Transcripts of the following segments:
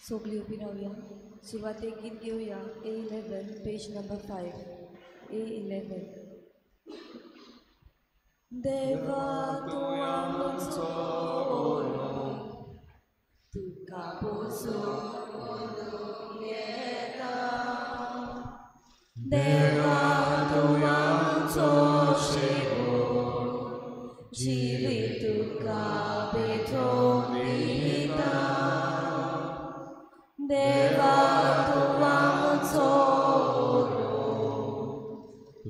सगळीं उबी रावया. सुरवातेक गीत घेवया A11 page number 5 A11. देवा तूं आमचो तुका पोसोवन येता. देवा तूं आमचो शेवट जिवीत तुका भेटोवन दिता. देवा तूं आमचो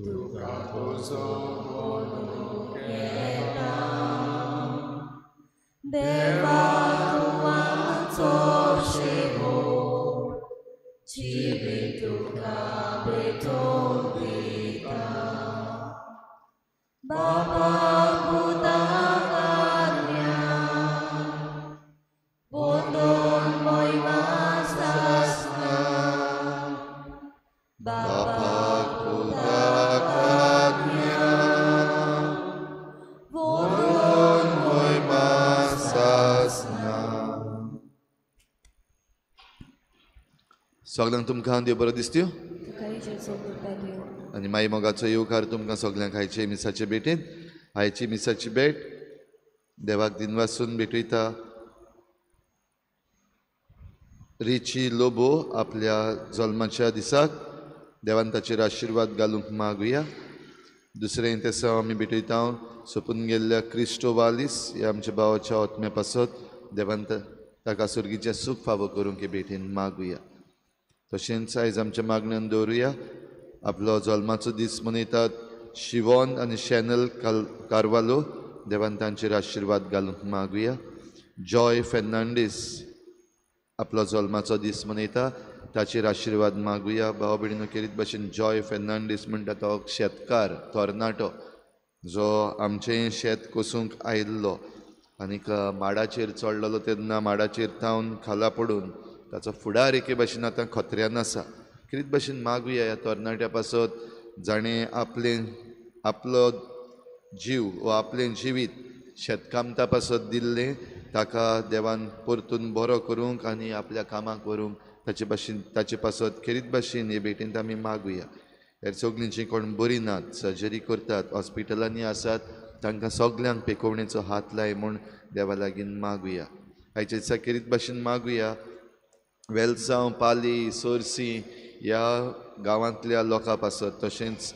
तुका पोसोवन येता. देवा तूं आमचो शेवट जिवीत तुका भेटोवन दिता. बाबा पुता आत्म्या वंदन महिमा सासना. बाबा पुता आत्म्या वंदन महिमा सासना. सगळ्यांक तुमकां देव बरो दिसत्यो तुकाय जेजू कृपा दिवं. आनी माई मोगाचो येवकार तुमकां सगळ्यांक आयचे मिसाचे भेटेन. आयची मिसाची भेट देवाक दिनवासून भेटयता. रिची लोबो आपल्या जल्माच्या दिसाक देवान ताचेर आशिर्वाद घालूंक मागुया. दुसरें तेसांव आमी भेटयता सोंपून गेल्ल्या क्रिस्टोवालीस ह्या आमच्या भावाच्या आत्म्या पासत देवान ताका सर्गीचें सूख फावो करूंक हे भेटेन मागुया. तशेंच आयज आमच्या मागण्यान दवरुया आपलो जल्माचो दीस मनयतात शिवोन आनी शॅनल कारवालो देवान तांचेर आशिर्वाद घालूंक मागुया. जॉय फेर्नांडीस आपलो जल्माचो दीस मनयता ताचेर आशिर्वाद मागुया. भाव भयणीनो केरीत भाशेन जॉय फेर्नांडीस म्हणटा तो शेतकार तरणाटो जो आमचें शेत कोसूंक आयिल्लो आनीक माडाचेर चडलेलो तेन्ना माडाचेर थावन खाला पडून ताचो फुडार एके भाशेन आतां खतऱ्यान आसा. खेरीत भाशेन मागुया ह्या तरणाट्या पासत जाणें आपलें आपलो जीव वा आपलें जिवीत शेतकामता पासत दिल्लें ताका देवान परतून बरो करूंक आनी आपल्या कामाक व्हरूंक ताचे भाशेन ताचे पासत खेरीत भाशेन हे भेटेंत आमी मागुया. हेर सगळीं जीं कोण बरीं नात सर्जरी करतात हॉस्पिटलांनी आसात तांकां सगल्यांक पेकोवणेचो हात लाय म्हूण देवा लागीं मागुया. आयच्या दिसा खेरीत भाशेन मागुया वेलसांव पाली सोरसी ह्या गांवांतल्या लोकां पासत. तशेंच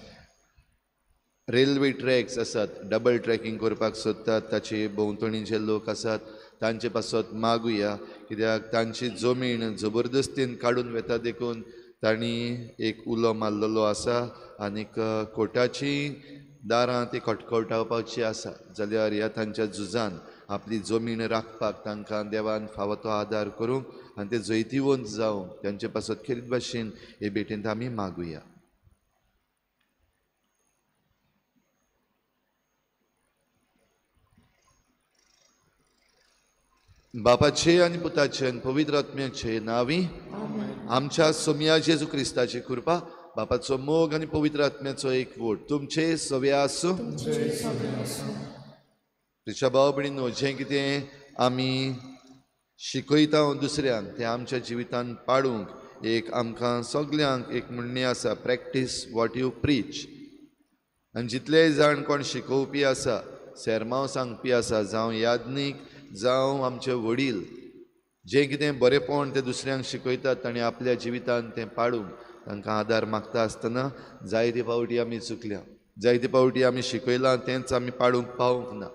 रेल्वे ट्रॅक्स आसात डबल ट्रॅकिंग करपाक सोदतात ताचे भोंवतणी जे लोक आसात तांचे पासत मागुया. कित्याक तांची जमीन जबरदस्तीन काडून वेता देखून तांणी एक उलो मारलेलो आसा आनीक कोर्टाची दारां ती खटखटावपाची आसा. जाल्यार ह्या तांच्या झुजान आपली जमीन राखपाक तांकां देवान फावो तो आदार करूंक आनी ते जैतिवंत जावंक तांचे पासत खेरीत भाशेन हे भेटेंत आमी मागुया. बापाचे आनी पुताचे आनी पवित्र आत्म्याचे नांवी आमच्या सोमया जेजू क्रिस्ताची कृपा बापाचो मोग आनी पवित्र आत्म्याचो एकवट तुमचे सवे आसूं. प्रिच्या भाव भयणीनो जें कितें आमी शिकयता दुसऱ्यांक तें आमच्या जिवितांत पाडूंक एक आमकां सगल्यांक एक म्हणणें आसा प्रॅक्टीस what you preach. आनी जितलेय जाण कोण शिकोवपी आसा सेरमांव सांगपी आसा जावं याज्ञीक जावं आमचे वडील जें कितें बरेंपण तें दुसऱ्यांक शिकयतात तांणी आपल्या जिवितांत तें पाडूंक तांकां आदार मागता आसतना जायते फावटी आमी चुकल्या जायते फावटी आमी शिकयलां तेंच आमी पाडूंक पावूंक ना.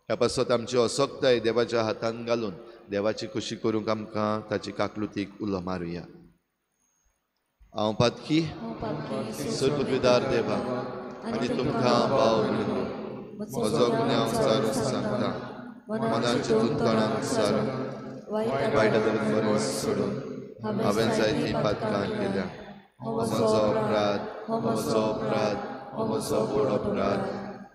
ह्या पासत आमची असक्ताय देवाच्या हातान घालून देवाची खोशी करूंक आमकां ताची काकलुतीक उलो मारुया. हांव पातकी सरपदवीदार देवा आनी तुमकां भाव भयणीनो म्हजो गुन्यांव सारून सांगता मनान चिंतून तोंडान सारून वायट धरून बरें सोडून हांवें जायतीं पातकां केल्या. म्हजो अपराध म्हजो अपराध म्हजो व्हड अपराध.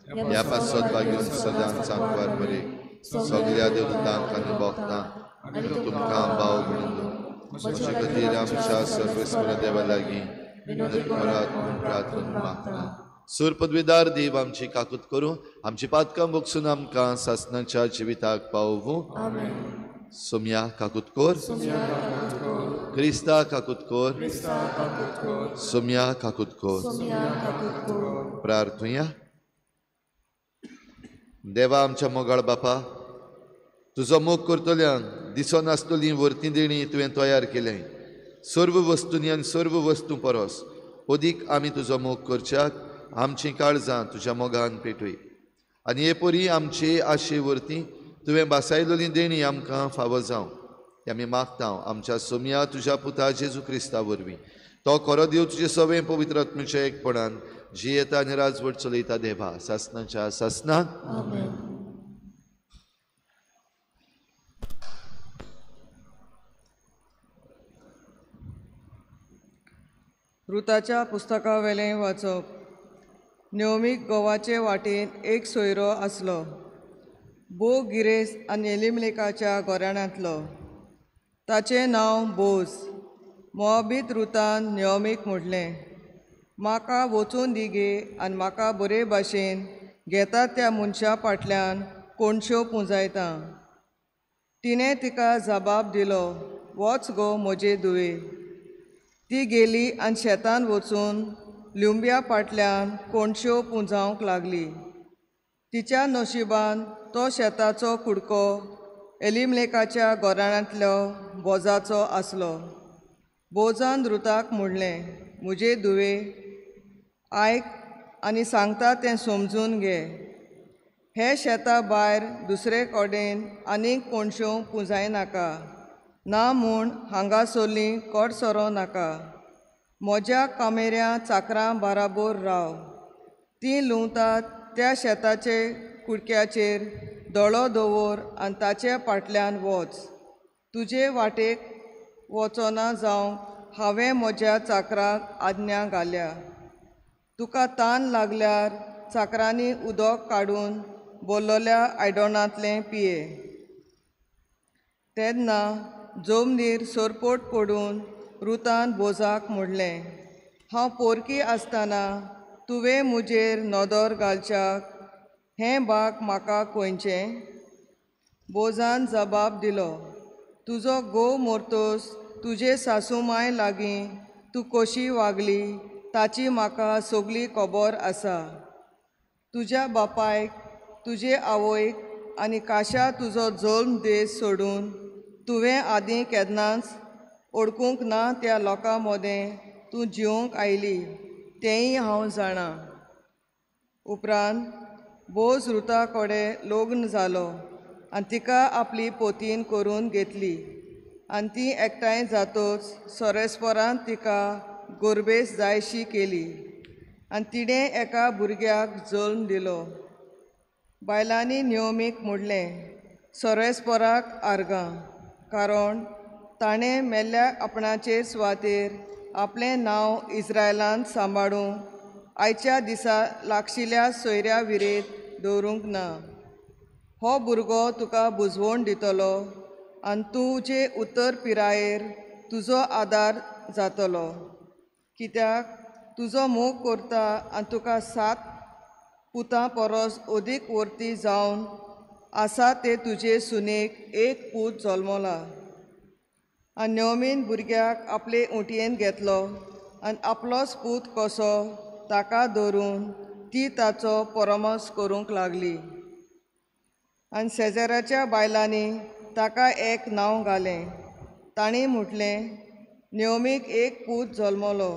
ह्या पासत बागेवन सदांच सांगपार बरी सगळ्या देवतांक आनी भक्तांक आनी तुमकां भाव भयणीनो म्हजे खातीर आमच्या सर्वेस्पर देवा लागीं विनंती करात म्हूण प्रार्थना मागता. सूर पदवीदार देव आमची काकूत करूं आमची पातकां भोगसून आमकां सासनाच्या जिविताक पावोवं. सोम्या काकुतकोर, क्रिस्ता काकुतकोर, सोम्या काकुतकोर। प्रार्थुया। देवा आमच्या मोगाळ बापा, तुजो मोग करतल्यांक दिसो नासतली वर्ती देणी तुवें तयार केलें। सर्व वस्तूंनी आनी सर्व वस्तू परस अदीक आमी तुजो मोग करच्याक आमचीं काळजां तुज्या मोगान पेटय आनी हे परी आमचे आशे वरती तुवें बासायलोली देणी आमकां फावो जावं हें आमी मागता आमच्या सोम्या तुज्या पुता जेजू क्रिस्ता वरवीं। तो खरो देव तुजे सवें पवित्र आत्म्याच्या एकपणान जियेता आनी राजवट चलयता देवा सासनाच्या सासनाक। रुताच्या पुस्तकावेलें वाचप। नेओमीक गोवाचे वाटेन एक सोयरो आसलो, बो गिरेस्त आनी एलिमलेकाच्या घराण्यांतलो। ताचें नांव बोज। मोआबीत रुतान नेओमीक म्हणलें, म्हाका वचून दी गे आनी म्हाका बरे भाशेन घेता त्या मनशा फाटल्यान कोणश्यो पुंजायता। तिणें तिका जबाब दिलो, वच गो म्हजे धुवे। ती गेली आनी शेतान वचून लिंब्या फाटल्यान कोणश्यो पुंजावंक लागली। तिच्या नशिबान तो शेताचो कुडको एलिमलेकाच्या घराण्यांतलो बोजाचो आसलो। बोजान रुताक म्हणलें, म्हजे धुवे आयक आनी सांगता तें समजून घे। हे शेता भायर दुसरे कडेन आनीक कोणश्यो पुंजायनाका, ना म्हूण हांगासरली कोडसरो नाका। म्हज्या कामेऱ्यां चाकरां बाराबोर राव, तीं लुंवतात त्या शेताचे कुडक्याचेर दोळो दवर आनी ताचे फाटल्यान वच। तुजे वाटेक वचना जावंक हांवें म्हज्या चाकरांक आज्ञा घाल्या। तुका तान लागल्यार चाकरांनी उदक काडून बोल्लोल्या आयदनांतलें पिये। तेन्ना जमनीर सरपोट पडून रुतान बोजाक म्हणलें, हांव पोरकी आसतना तुवें म्हजेर नदर घालच्याक हें बाग म्हाका खंयचें? बोजान जबाब दिलो, तुजो घोव मोरतोस तुजे सासू माय लागीं तूं कशी वागली ताची म्हाका सगली खबर आसा। तुज्या बापायक, तुजे आवयक आनी काशा तुजो जल्म देश सोडून तुवें आदीं केन्नाच ओळखूंक ना त्या लोकां मदें तूं जिवंक आयली तेंय हांव जाणा। उपरांत बोज रुता कडेन लग्न जालो आनी तिका आपली पोतीन करून घेतली आनी ती एकठांय जातोच सोरेस्परान तिका गोरबेस जायशी केली आनी तिणें एका भुरग्याक जल्म दिलो। बायलांनी नेओमीक म्हणलें, सोरेस्पराक आर्गां, कारण ताणें मेल्ल्या आपणाचे सुवातेर आपलें नांव इस्रायलांत सांबाळूंक आयच्या दिसा लागशिल्ल्या सोयऱ्या विरेत दवरूंक ना। हो भुरगो तुका बुजवण दितलो आनी तुजे उत्तर पिरायेर तुजो आदार जातलो, कित्याक तुजो मोग करता आनी तुका 7 पुतां परस अदीक वर्ती जावन आसा ते तुजे सुनेक एक पूत जल्मला। आनी नेओमीन भुरग्याक आपले उंटयेन घेतलो आनी आपलोच पूत कसो ताका धरून ती ताचो परामर्श करूंक लागली। आनी शेजाराच्या बायलांनी ताका एक नांव घालें। तांणी म्हटलें, नेओमीक एक पूत जल्मलो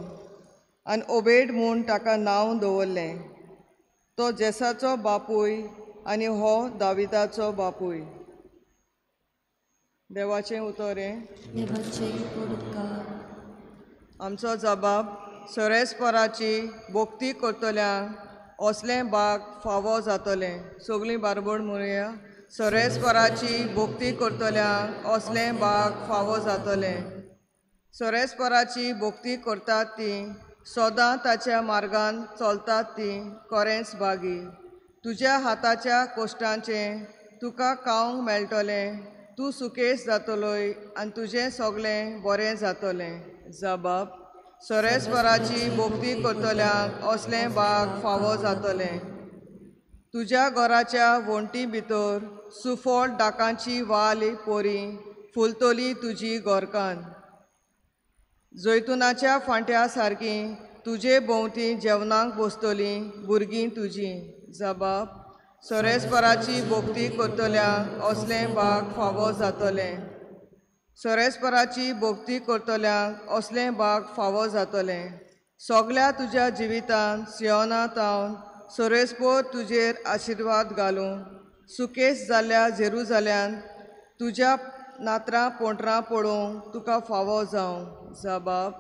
आनी ओबेड म्हूण ताका नांव दवरलें। तो जेसाचो बापूय आनी हो दाविदाचो बापूय। देवाचें उतर हें। आमचो जबाब सोरेस्पराची भक्ती करतल्यांक असलें बाग फावो जातलें। सगळीं बारबोड म्हणया, सोरेस्पराची भक्ती करतल्यांक असलें बाग फावो जातलें। सोरेस्पराची भक्ती करतात तीं सदां ताच्या मार्गान चलतात तीं खरेंच बागी। तुज्या हाताच्या कोश्टांचें तुका खावंक मेळटलें, तूं सुकेस जातलोय आनी तुजें सगळें बरें जातलें। जबाब सोरेस्पराची भक्ती करतल्यांक असलें बाग फावो जातलें। तुज्या घराच्या वण्टी भितर सुफळ डाकांची वाल पोरी फुलतली तुजी गोरकान. जैतुनाच्या फांट्या सारकी तुजे भोंवती जेवणाक बसतलीं भुरगीं तुजीं. जबाब सोरेस्पराची भोक्ती करतल्यांक असलें भाग फावो जातलें. सोरेस्पराची भोक्ती करतल्यांक असलें भाग फावो जातलें. सगल्या तुज्या जिवितांत सियोना तावन सोरेस्पोर तुजेर आशिर्वाद घालूं. सुकेस जाल्या जेरुजाल्यान तुज्या नात्रां पोंटरां पळोवंक तुका फावो जावं. जबाब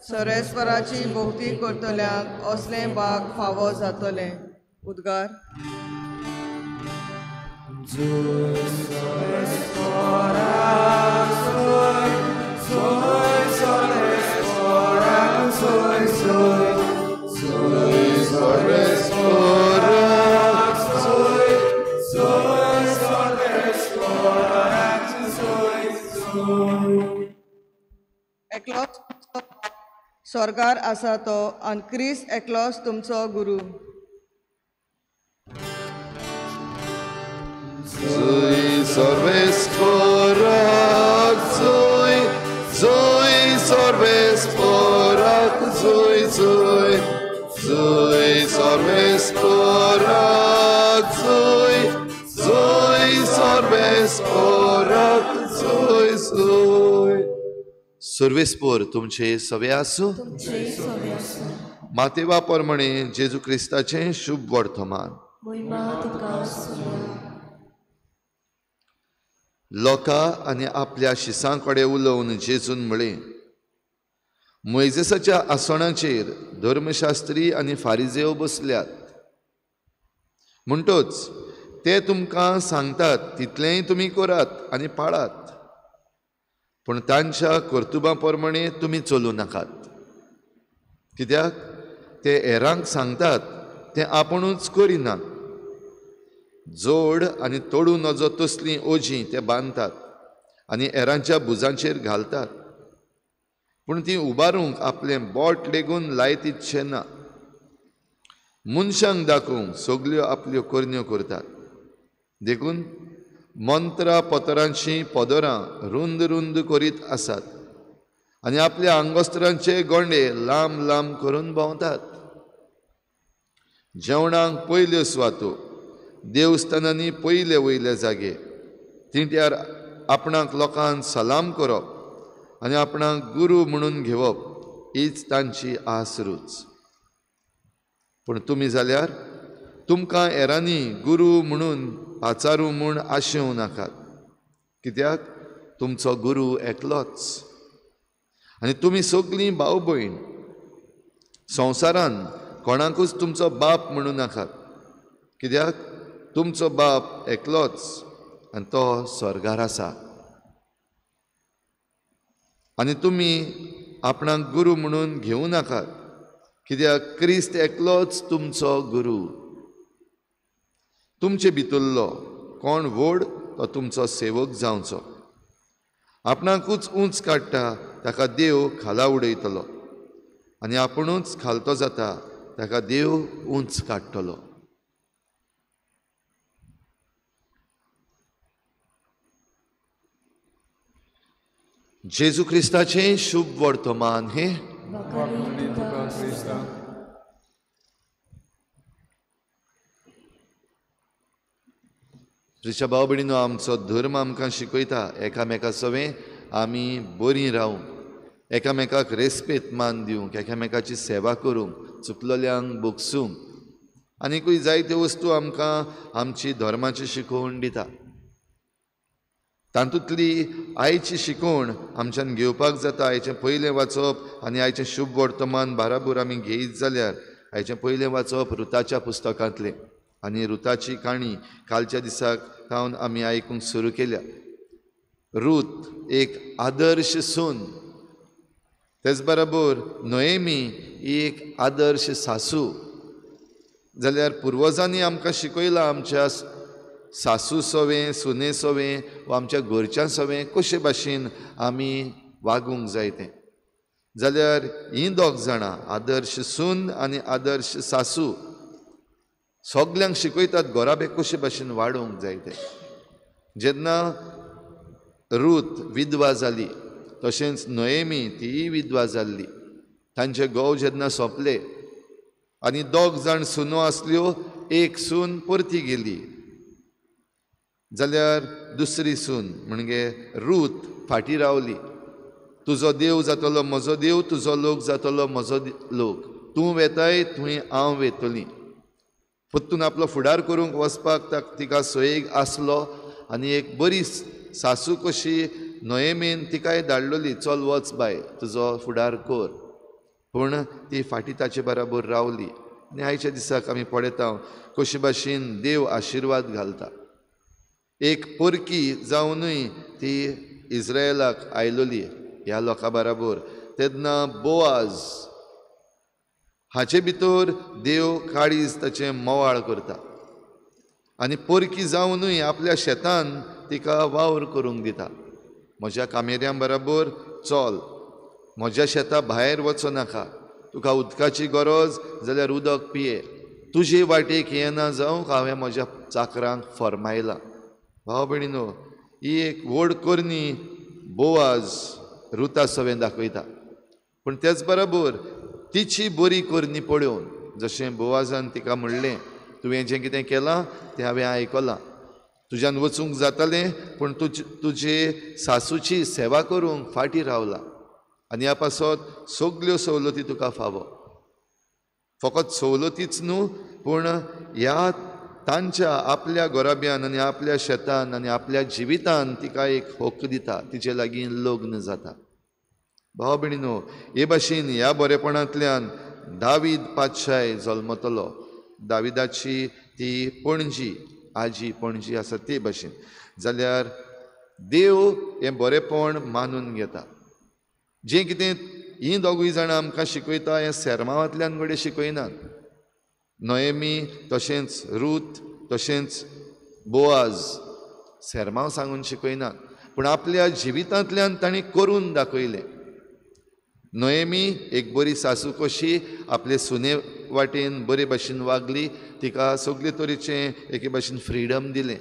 सोरेस्पराची भोक्ती करतल्यांक असलें भाग फावो जातलें. उद्गार. एकलोच स्वर्गार आसा तो आनी क्रिस्त एकलोच तुमचो गुरू. Zoi sorvesporak, zoi, zoi sorvesporak, zoi, zoi, zoi sorvesporak, zoi, zoi sorvesporak, zoi, zoi. सर्वेस्पोर तुमचे सवे आसूं. मातेवा प्रमाणे जेजू क्रिस्ताचें शुभ वर्तमान. लोकां आनी आपल्या शिसां कडेन उलोवन जेजून म्हळें, मोयजेसाच्या आसणाचेर धर्मशास्त्री आनी फारिजेव बसल्यात, म्हणटच ते तुमकां सांगतात तितलेंय तुमी करात आनी पाळात, पूण तांच्या कर्तुबां प्रमाणे तुमी चलूं नाकात. कित्याक ते हेरांक सांगतात तें आपुणूच करिनात. जोड आनी तोडूं नजो तसलीं ओजीं ते बांदतात आनी हेरांच्या भुजांचेर घालतात, पूण तीं उबारूंक आपलें बोट लेगून लायतीतशें ना. मनशांक दाखोवंक सगल्यो आपल्यो करण्यो करतात. देखून मंत्रा पतरांचीं पदरां रुंद रुंद करीत आसात आनी आपल्या आंगवस्त्रांचे गोंडे लांब लांब करून भोंवतात. जेवणाक पयल्यो सुवातो, देवस्थानांनी पयले वयले जागे, तिंट्यार आपणाक लोकांक सलाम करप आनी आपणाक गुरू म्हणून घेवप हीच तांची आस रूच. पूण तुमी जाल्यार तुमकां हेरांनी गुरू म्हणून पाचारू म्हूण आशेवं नाकात, कित्याक तुमचो गुरू एकलोच आनी तुमी सगलीं भाव भयण. संवसारान कोणाकूच तुमचो बाप म्हणूं नाकात, कित्याक तुमचो बाप एकलोच आनी तो स्वर्गार आसा. आनी तुमी आपणाक गुरू म्हणून घेवं नाकात, कित्याक क्रिस्त एकलोच तुमचो गुरू. तुमचे भितरलो कोण व्हड तो तुमचो सेवक जावचो. आपणाकूच उंच काडटा ताका देव खाला उडयतलो आनी आपुणूच खालतो जाता ताका देव उंच काडटलो. जेजू क्रिस्ताचें शुभ वर्तमान हें. प्रिच्या भाव भयणीनो, आमचो धर्म आमकां शिकयता एकामेका सवें आमी बरीं रावूंक, एकामेकाक रेस्पेद मान दिवंक, एकामेकाची सेवा करूंक, चुकलेल्यांक बोगसूंक आनीकूय जायत्यो वस्तू आमकां आमची धर्माची शिकोवण दिता. तातूंतली आयची शिकवण आमच्यान घेवपाक जाता. आयचें पयलें वाचप आनी आयचें शुभ वर्तमान बाराबोर आमी घेयत जाल्यार आयचें पयलें वाचप रुताच्या पुस्तकांतलें आनी रुताची काणी कालच्या दिसाक सावन आमी आयकूंक सुरू केल्या. रूत एक आदर्श सून, तेच बरोबर नोएमी ही एक आदर्श सासू. जाल्यार पुर्वजांनी आमकां शिकयलां आमच्या सासू सवें, सुने सवें वा आमच्या घरच्यां सवें कशे भाशेन आमी वागूंक जाय तें. जाल्यार हीं दोग जाणां आदर्श सून आनी आदर्श सासू सगल्यांक शिकयतात घराबे कशे भाशेन वाडोवंक जाय तें. जेन्ना रूत विधवा जाली तशेंच नोएमी तीय विधवा जाल्ली. तांचे घोव जेन्ना सोंपले आनी दोग जाण सुनो आसल्यो, एक सून परती गेली जाल्यार दुसरी सून म्हणजे रूत फाटी रावली. तुजो देव जातलो म्हजो देव, तुजो लोक जातलो म्हजो लोक, तूं वेताय थंय हांव वेतली. परतून आपलो फुडार करूंक वचपाक तिका सोयेग आसलो आनी एक बरी सासू कशी नोएमीन तिकाय धाडलोली, चल वच बाय तुजो फुडार कर. पूण ती फाटी ताचे बराबर रावली. आनी आयच्या दिसाक आमी पळयता कशे भाशेन देव आशिर्वाद घालता. एक परकी जावनूय ती इस्रायलाक आयलोली ह्या लोकां बराबर. तेन्ना बोआज हाचे भितर देव काळीज ताचें मोवाळ करता आनी परकी जावनूय आपल्या शेतान तिका वावर करूंक दिता. म्हज्या कामेऱ्यां बराबर चल, म्हज्या शेता भायर वचो नाका, तुका उदकाची गरज जाल्यार उदक पिये, तुजे वाटेक येना जावंक हांवें म्हज्या चाकरांक फर्मायलां. भाव भयणीनो, ही एक व्हड करणी बोआज रुता सवें दाखयता. पूण तेच बराबर तिची बरी करणी पळोवन जशें बोआजान तिका म्हणलें, तुवें जें कितें केलां तें हांवें आयकलां, तुज्यान वचूंक जातालें पूण तुजे सासूची सेवा करूंक फाटीं रावला आनी ह्या पासत सगल्यो सवलती तुका फावो. फकत सवलतीच न्हू पूण ह्या तांच्या आपल्या गोराब्यान आनी आपल्या शेतान आनी आपल्या जिवितान तिका एक हक्क दिता, तिचे लागीं लग्न जाता. भाव भयणीनो, हे भाशेन ह्या बरेपणांतल्यान दावीद पातशाय जल्मतलो. दाविदाची ती पणजी आजी पणजी आसा ते भाशेन जाल्यार देव हें बरेपण मानून घेता. जें कितें हीं दोगूय जाणां आमकां शिकयता हें सेर्मांवांतल्यान घडये शिकयनात. नोएमी तशेंच रूत तशेंच बोआज सेर्मांव सांगून शिकयनात, पूण आपल्या जिवितांतल्यान तांणी करून दाखयलें. नोएमी एक बरी सासू कशी आपले सुने वाटेन बरे भाशेन वागली, तिका सगळे तरेचें एके भाशेन फ्रिडम दिलें.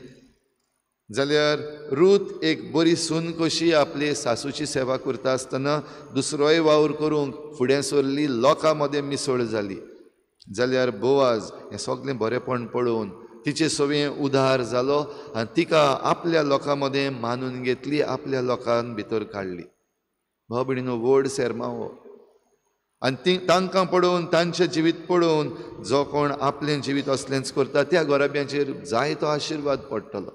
जाल्यार रूत एक बरी सून कशी आपले सासूची सेवा करता आसतना दुसरोय वावर करूंक फुडें सरली, लोकां मदें मिसळ जाली. जाल्यार बोआज हें सगळें बरेपण पळोवन तिचे सवें उदार जालो आनी तिका आपल्या लोकां मदें मानून घेतली, आपल्या लोकां भितर काडली. भाव भयणीनो, व्हड सेर्मांव हो. आनी ती तांकां पळोवन तांचें जिवीत पळोवन जो कोण आपलें जिवीत असलेंच करता त्या गोराब्यांचेर जायतो आशिर्वाद पडटलो.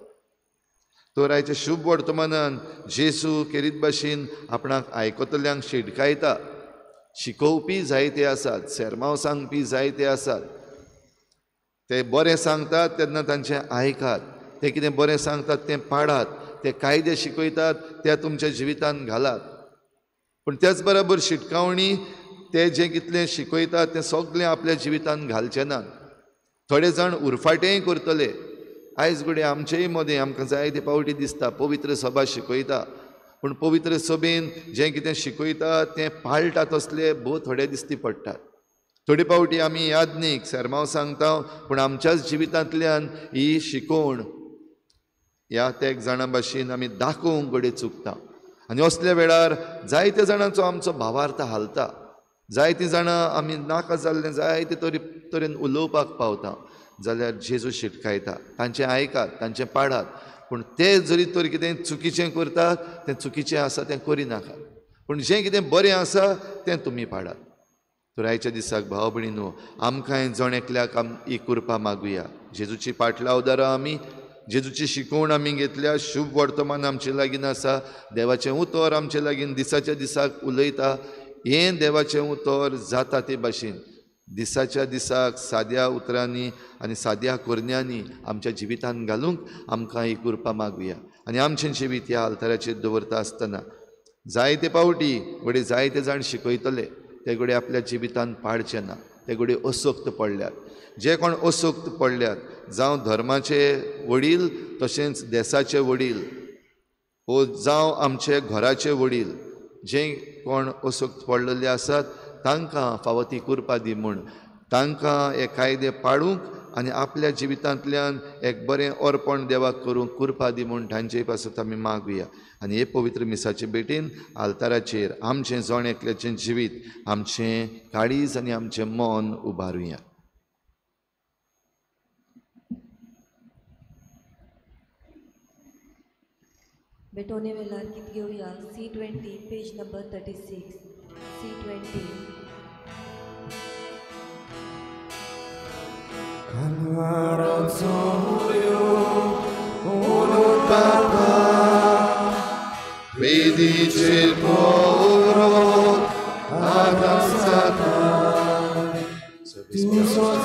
तर आयच्या शुभ वर्तमानान जेजू केरीत भाशेन आपणाक आयकतल्यांक शिटकायता. शिकोवपी जायते आसात, सेर्मांव सांगपी जायते आसात, ते बरें सांगतात तेन्ना तांचें आयकात, ते कितें बरें सांगतात तें पाडात, ते कायदे शिकयतात ते तुमच्या जिवितांत घालात. पूण त्याच बराबर शिटकावणी ते जें कितलें शिकयतात तें सगळें आपल्या जिवितांत घालचें नात. थोडे जाण उरफाटेंय करतले. आयज घडये आमचेय मदें आमकां जायते पावटी दिसता पवित्र सभा शिकयता, पूण पवित्र सभेन जें कितें शिकयता तें पाळटा तसले भोव थोडे दिसती पडटात. थोडे पावटी आमी यादनीक सेर्मांव सांगता पूण आमच्याच जिवितांतल्यान ही शिकोवण ह्या त्या जाणां भाशेन आमी दाखोवंक घडये चुकता. आनी असल्या वेळार जायत्या जाणांचो आमचो भावार्थ हालता, जायतीं जाणां आमी नाका जाल्लें जायते तरेन उलोवपाक पावता. जाल्यार जेजू शिटकायता, तांचें आयकात, तांचें पाडात, पूण ते जरी तर कितें चुकीचें करतात तें चुकीचें आसा तें करिनाकात, पूण जें कितें बरें आसा तें तुमी पाडात. तर आयच्या दिसाक भाव भयणीनो, आमकांय जण एकल्याक ही कृपा मागुया. जेजूची पाटलावदारां आमी, जेजूची शिकवण आमी घेतल्या, शुभ वर्तमान आमचे लागीं आसा, देवाचें उतर आमचे लागीं दिसाच्या दिसाक उलयता. हें देवाचें उतर जाता ते भाशेन दिसाच्या दिसाक साद्या उतरांनी आनी साद्या करण्यांनी आमच्या जिवितांत घालूंक आमकां ही कृपा मागुया. आनी आमचें जिवीत ह्या आल्ताराचेर दवरता आसतना जायते पावटी घडये जायते जाण शिकयतले ते घडये आपल्या जिवितांत पाळचें ना, ते घडये असक्त पडल्यात. जे कोण असक्त पडल्यात, जावं धर्माचे वडील तशेंच देसाचे वडील वो जावं आमचे घराचे वडील, जे कोण असक्त पडलेले आसात तांकां फावो ती कृपा दी म्हूण, तांकां हे कायदे पाळूंक आनी आपल्या जिवितांतल्यान एक बरें अर्पण देवाक करूंक कृपा दी म्हूण तांचे पासत आमी मागुया. आनी हे पवित्र मिसाचे भेटेन आल्ताराचेर आमचें जण एकल्याचें जिवीत, आमचें काळीज आनी आमचें मन उबारुया. भेटवणे वेळार गीत घेवया C20 page number 36 C20. Vedice poro Adam Satan Tu sos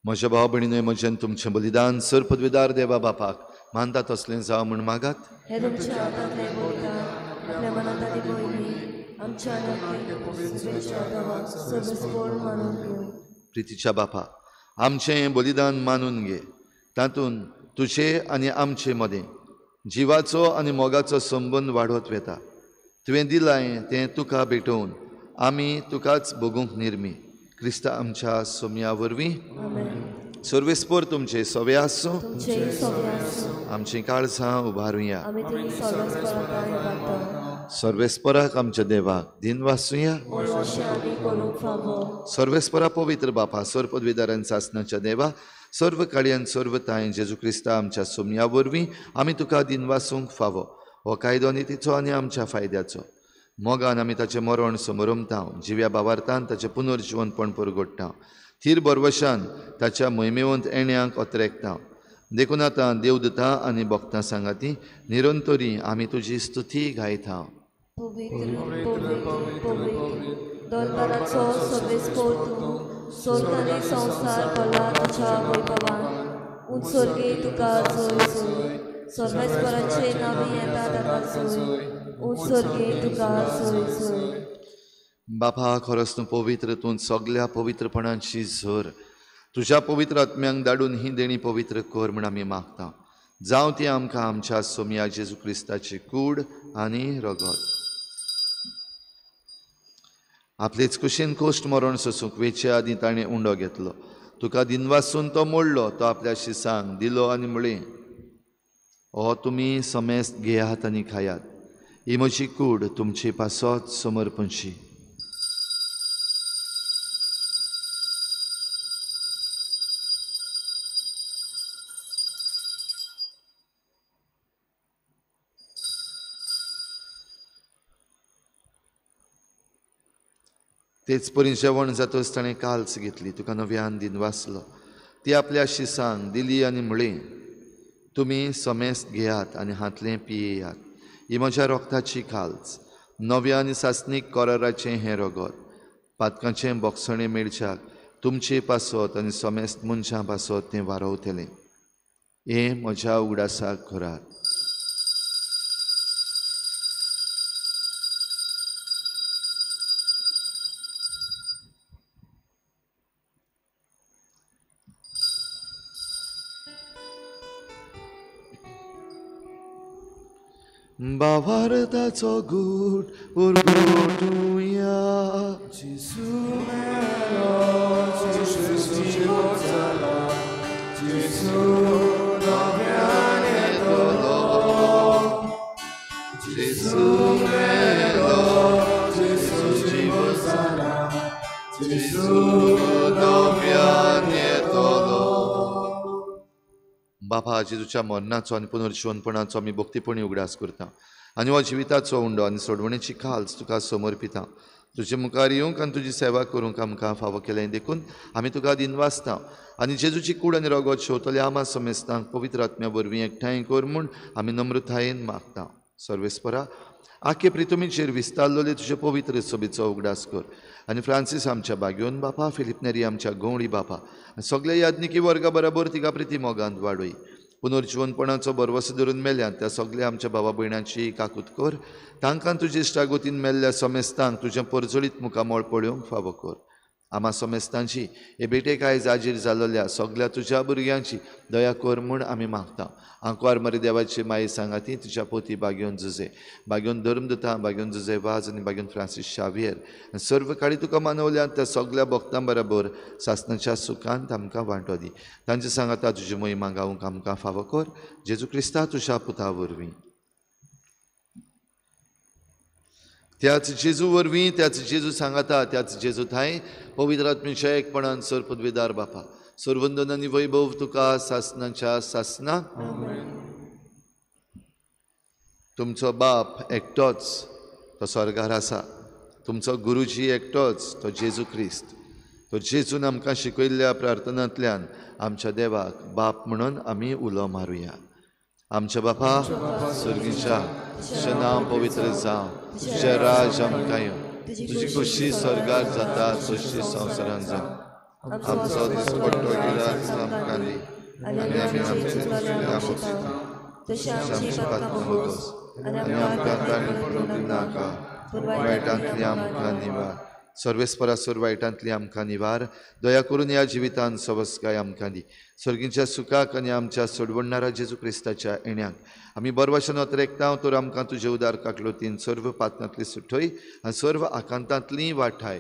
म्हज्या भाव भयणीनो, म्हजें तुमचें बलिदान सर पदवीदार देवा बापाक मानता तसलें जावं म्हूण मागात. हे तुमच्या हातांतलें बलिदान आपल्या मनांत आनी मोहिनी आमच्या मानून घेवं. प्रितीच्या बापा, आमचें हें बलिदान मानून घे, तातूंत तुजे आनी आमचे मदें जिवाचो आनी मोगाचो संबंद वाडत वता. तुवें दिलां तें तुका भेटोवन आमी तुकाच भोगूंक निर्मी क्रिस्ता आमच्या सोम्या वरवीं. सर्वेस्पोर तुमचे सवे आसूं, आमचीं काळजां उबारुया. सर्वेस्पराक आमच्या देवाक दिन वासुया. सर्वेस्परा पवित्र बापा, सर्व पदवीदारान सासनाच्या देवा, सर्व काळयान सर्व तांय जेजू क्रिस्ता आमच्या सोम्या वरवीं आमी तुका दिन वासूंक फावो. हो कायदो नितीचो आनी आमच्या फायद्याचो. मोगान आमी ताचें मरण समरमता, जिव्या बावार्थान ताचें पुनर्जिवनपण परगोडटा, थीर बरवशान ताच्या मोहिमेवंत येण्यांक अत्रेकता. देखून आतां देवदूतां आनी भक्तां सांगाती निरंतरी आमी तुजी स्तुती गायता. पवित्र पवित्र पवित्र दरबाराचो सर्वेस्पोर तूं, स्वर्ग आनी संवसार भरला तुज्या वैभवान. उंच स्वर्गे तुका जय जय, सर्वेस्पराचे नांवी येता ताका जय, उंच स्वर्गे तुका जय जय. बापा, खरोच तूं पवित्र, तूं सगल्या पवित्रपणाची झर. तुज्या पवित्र आत्म्यांक धाडून ही देणी पवित्र कर म्हूण आमी मागता. जावं ती आमकां आमच्या सोमया जेजू क्रिस्ताची कूड आनी रगत. आपलेच कुशीन कोश्ट मरण सोसूंक वेचे आदीं ताणें उंडो घेतलो, तुका दिनवासून तो मोडलो, तो आपल्या शिसांक दिलो आनी म्हळें, हो तुमी समेस्त घेयात आनी खायात, ही म्हजी कूड तुमचे पासत समर्पणशी. तेच परी जेवण जातच ताणें काल्स घेतली, तुका नव्यान दिन वाचलो, ती आपल्या शिसांक दिली आनी म्हळें, तुमी समेस्त घेयात आनी हांतलें पियेयात, ही म्हज्या रोगताची काल्स, नव्या आनी सासणीक कराराचें हें रगत, पातकांचें बोगसणें मेळच्याक तुमचे पासत आनी समेस्त मनशां पासत तें वारवतलें. हें म्हज्या उगडासाक करात. बावारताचो गूट पुरगोटुया. जेजू मेलो, जेजू जिवो जाला, जेजू नव्यान येतलो. जेजू मेलो, जेजू जिवो जाला, जेजू नव्यान येतलो. बापा, जेजूच्या मरणाचो आनी पुनर्जिवनपणाचो आमी भक्तीपणी उगडास करता आनी हो जिविताचो उंडो आनी सोडवणेची खाल्स तुका समर्पिता. तुजे मुखार येवंक आनी तुजी सेवा करूंक आमकां फावो केलें देखून आमी तुका दिनवासता आनी जेजूची कूड आनी रगत शेवतल्या आमा समेस्तांक पवित्र आत्म्या वरवीं एकठांय कर म्हूण आमी नम्रतायेन मागता. सर्वेस्परा, आखे प्रितुमीचेर विस्तारलेले तुजे पवित्र सभेचो उगडास कर आनी फ्रांसीस आमच्या बाग्योन बापा, फिलीप नेरी आमच्या गवळी बापा आनी सगल्या याज्ञिकी वर्गा बराबर तिका प्रिती मोगांत वाडय. पुनर्जिवनपणाचो भरवसो धरून मेल्यात त्या सगल्या आमच्या भावा भयणांची काकूत कर. तांकां तुजे इश्टागोतीन मेल्ल्या समेस्तांक तुजें परजळीत मुखामळ पळोवंक फावो कर. आमा समेस्तांची हे भेटेक आयज आजीर जाल्ल्या सगल्या तुज्या भुरग्यांची दया कर म्हूण आमी मागता. आंकवार मरे देवाची माई सांगाती तुज्या पोती बागेवन जुजे, बागेवन धर्मदुता, बागेवन जुजे वाज आनी बागेवन फ्रांसीस शावियर आनी सर्व काळी तुका मानवल्यात त्या सगल्या भक्तां बराबर सासनाच्या सुखांत आमकां वांटो दी. तांचे सांगाता तुजी महिमा गावंक आमकां फावो कर. जेजू क्रिस्ता तुज्या पुता वरवीं. त्याच जेजू वरवीं, त्याच जेजू सांगाता, त्याच जेजू थांय पवित्र आत्म्याच्या एकपणान सर पदवीदार बापा, सर्वंदन आनी वैभव तुका सासनाच्या सासना. तुमचो बाप एकटोच तो स्वर्गार आसा, तुमचो गुरुजी एकटोच तो जेजू क्रिस्त. तो जेजून आमकां शिकयल्ल्या प्रार्थनांतल्यान आमच्या देवाक बाप म्हणून आमी उलो मारुया. आमच्या बापा स्वर्गीच्या, तुजें नांव पवित्र जावं, तुजें राज आमकां येवं, तुजी खोशी स्वर्गार जाता तशी संवसारांत जावं. आमचो दिसपट्टो गिरास आमकां दी आनी आमी आमचे तशें आमची पातकां भोगोस आनी आमकां ताणें पडूंक दिनाका, वायटांतली आमकां निवार. सर्वेस्परासर वायटांतली आमकां निवार. दया करून ह्या जिवितान सवस्काय आमकां दी. सर्गीच्या सुखाक आनी आमच्या सोडवणणारा जेजू क्रिस्ताच्या येण्याक आमी बरवाशन अतरेकता तर आमकां तुजे उदार काकलोतीन सर्व पातनांतली सुठय आनी सर्व आकांतांतली वाठाय.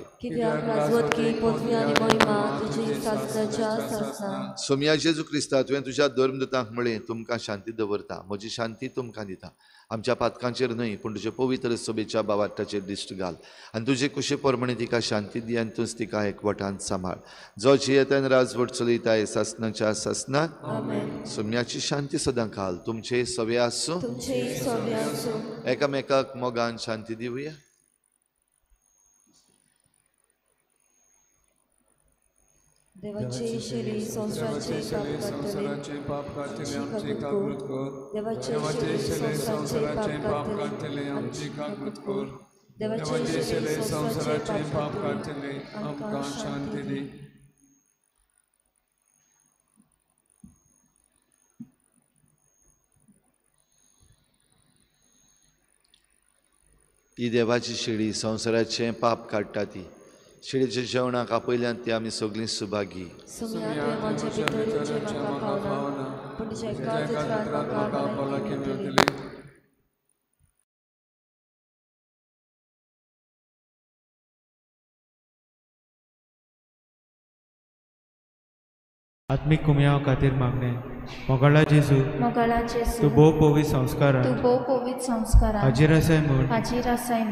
सोमया जेजू क्रिस्ता, तुवें तुज्या धर्मदुतांक म्हळें, तुमकां शांती दवरता, म्हजी शांती तुमकां दिता. आमच्या पातकांचेर न्हय पूण तुजे पवित्र सभेच्या बावाटाचेर दिश्ट घाल आनी तुजे कुशे प्रमाणे तिका शांती दी आनी तूंच तिका एकवटान सांबाळ. जो जियेतान राजवट चलयताय सासनाच्या सासनाक. सोम्याची शांती सदां काल तुमचे सवे आसूं. एकामेकाक मोगान शांती दिवया. देवाचे शिरी संवसाराचे पाप काडटले आमची काकूत कर. देवाचे शिरी संवसाराचे पाप काडटले आमची काकूत कर. देवाचे शिरी संवसाराचे पाप काडटले आमकां शांती दी. ती देवाची शिडी संवसाराचें पाप काडटा. ती शिडीच्या जेवणाक आपयल्यान ती आमी सगळीं सुभागी. आत्मीक कुमयाव खातीर मागणें. मोगाळा जेजू, तूं भोव पवित्र संस्कारान हाजीर आसाय म्हूण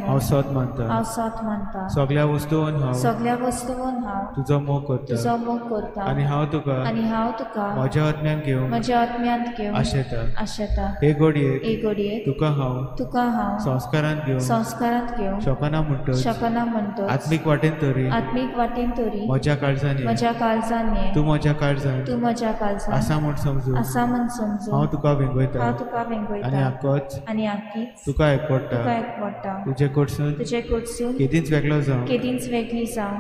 हांव सत मानता. सगल्या वस्तून हांव तुजो मोग करता आनी हांव तुका म्हज्या आत्म्यांत घेवंक आशेता. हे घडयेक तुका हांव संस्कारांत घेवंक शकना म्हणटच आत्मीक वाटेन तरी म्हज्या काळजान ये, तूं म्हज्या काळजान आसा म्हूण समजून हांव तुका वेंगयता आनी आकीच तुका एकवटा. तुजे कडसून केदींच वेगळो जावं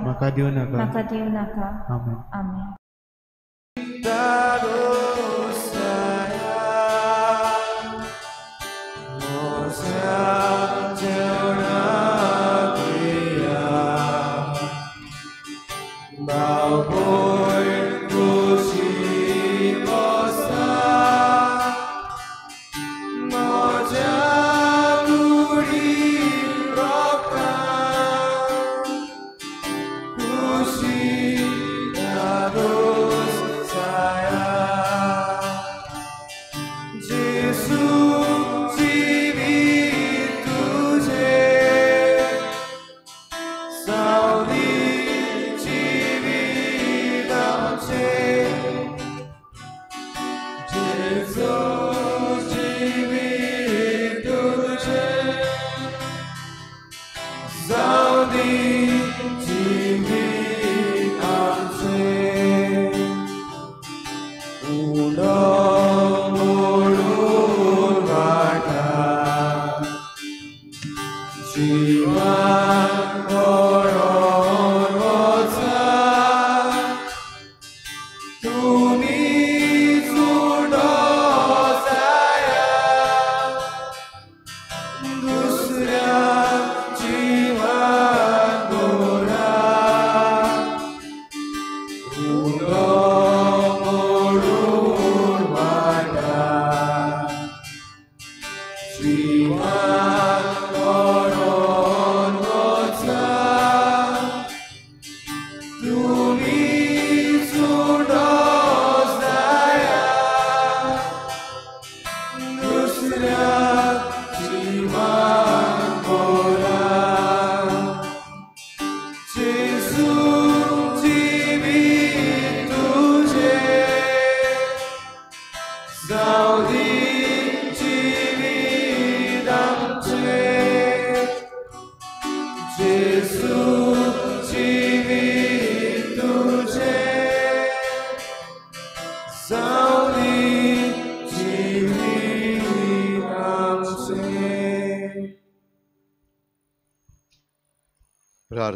म्हाका दिवं नाका. आमेन. आमेन. Kushi,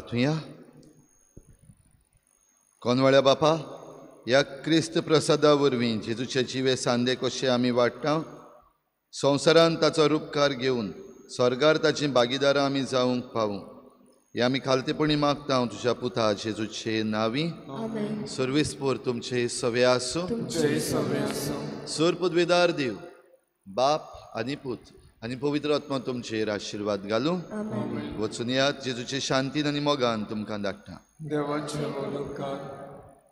प्रार्थुया. कोनवाळ्या बापा, ह्या क्रिस्त प्रसादा वरवीं जेजूचे जिवे सांदे कशे आमी वाडटा, संवसारान ताचो रुपकार घेवन स्वर्गार ताचीं भागीदारां आमी जावंक पावूं, हे आमी खालतेपणी मागता तुज्या पुता जेजूचे नांवी. सर्वेस्पोर तुमचे सवे आसूं. सोर पदवेदार देव बाप आनी पूत आनी पवित्र आत्मा तुमचेर आशिर्वाद घालूं. वचून यात, जेजूचे शांतीन आनी मोगान तुमकां धाडटा. देवाचे उपकार.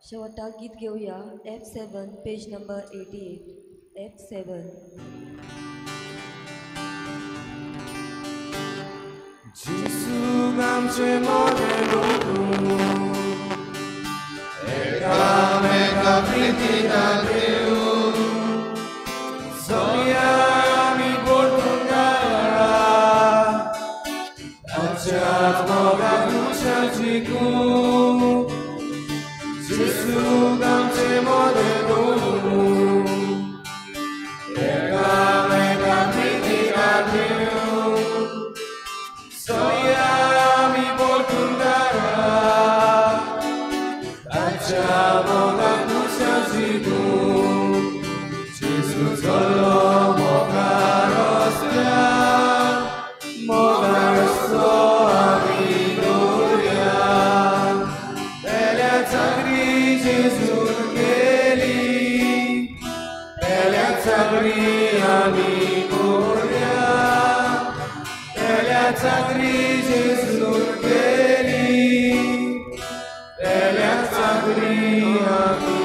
शेवटाक गीत घेवया F7 page number 88 F7. Gesù आमचे मोरे लोकू एकामेका प्रितीना देव सोया आमी परतून गाया ताच्याच मोगाक उशा जिखूं. Gesù आमचे मोरे लोकू एकामेका प्रितीना देव सोया आमी परतून गाया ताच्या मोगाक उशा जिखूं. जेजू चलो मोगार रस्त्यार, मोगार रस्तो आमी दवरया. पेल्या चाकरी जेजून केली, पेल्या चाकरी आमी करुया. पेल्या चाकरी जेजून केली, पेल्या चाकरी आमी